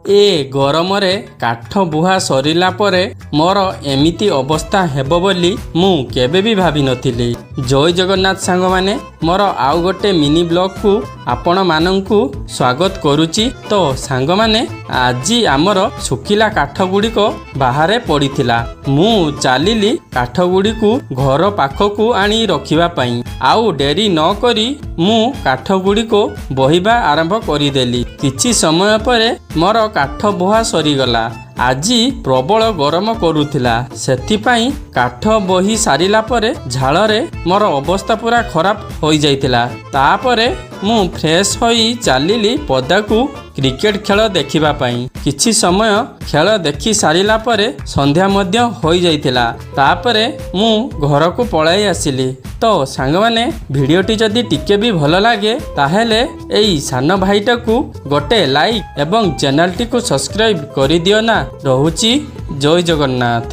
ଏ ଗରମରେ କାଠ ବୁହା ସରିଲା ପରେ ମୋର ଏମିତି ଅବସ୍ଥା ହେବ ବୋଲି ମୁଁ କେବେ ବି ଭାବିନଥିଲି। ଜୟ ଜଗନ୍ନାଥ ସାଙ୍ଗମାନେ, ମୋର ଆଉ ଗୋଟେ ମିନି ବ୍ଲଗ୍କୁ ଆପଣମାନଙ୍କୁ ସ୍ୱାଗତ କରୁଛି। ତ ସାଙ୍ଗମାନେ, ଆଜି ଆମର ଶୁଖିଲା କାଠ ଗୁଡ଼ିକ ବାହାରେ ପଡ଼ିଥିଲା। ମୁଁ ଚାଲିଲି କାଠ ଗୁଡ଼ିକୁ ଘର ପାଖକୁ ଆଣି ରଖିବା ପାଇଁ। ଆଉ ଡେରି ନ କରି ମୁଁ କାଠ ଗୁଡ଼ିକୁ ବୋହିବା ଆରମ୍ଭ କରିଦେଲି। କିଛି ସମୟ ପରେ ମୋର କାଠ ବୁହା ସରିଗଲା। ଆଜି ପ୍ରବଳ ଗରମ କରୁଥିଲା, ସେଥିପାଇଁ କାଠ ବୋହି ସାରିଲା ପରେ ଝାଳରେ ମୋର ଅବସ୍ଥା ପୁରା ଖରାପ ହୋଇଯାଇଥିଲା। ତାପରେ ମୁଁ ଫ୍ରେଶ୍ ହୋଇ ଚାଲିଲି ପଦାକୁ କ୍ରିକେଟ ଖେଳ ଦେଖିବା ପାଇଁ। କିଛି ସମୟ ଖେଳ ଦେଖି ସାରିଲା ପରେ ସନ୍ଧ୍ୟା ମଧ୍ୟ ହୋଇଯାଇଥିଲା। ତାପରେ ମୁଁ ଘରକୁ ପଳାଇ ଆସିଲି। ତ ସାଙ୍ଗମାନେ, ଭିଡ଼ିଓଟି ଯଦି ଟିକେ ବି ଭଲ ଲାଗେ, ତାହେଲେ ଏଇ ସାନ ଭାଇଟାକୁ ଗୋଟେ ଲାଇକ୍ ଏବଂ ଚ୍ୟାନେଲଟିକୁ ସବସ୍କ୍ରାଇବ୍ କରିଦିଅ ନା। ରହୁଛି, ଜୟ ଜଗନ୍ନାଥ।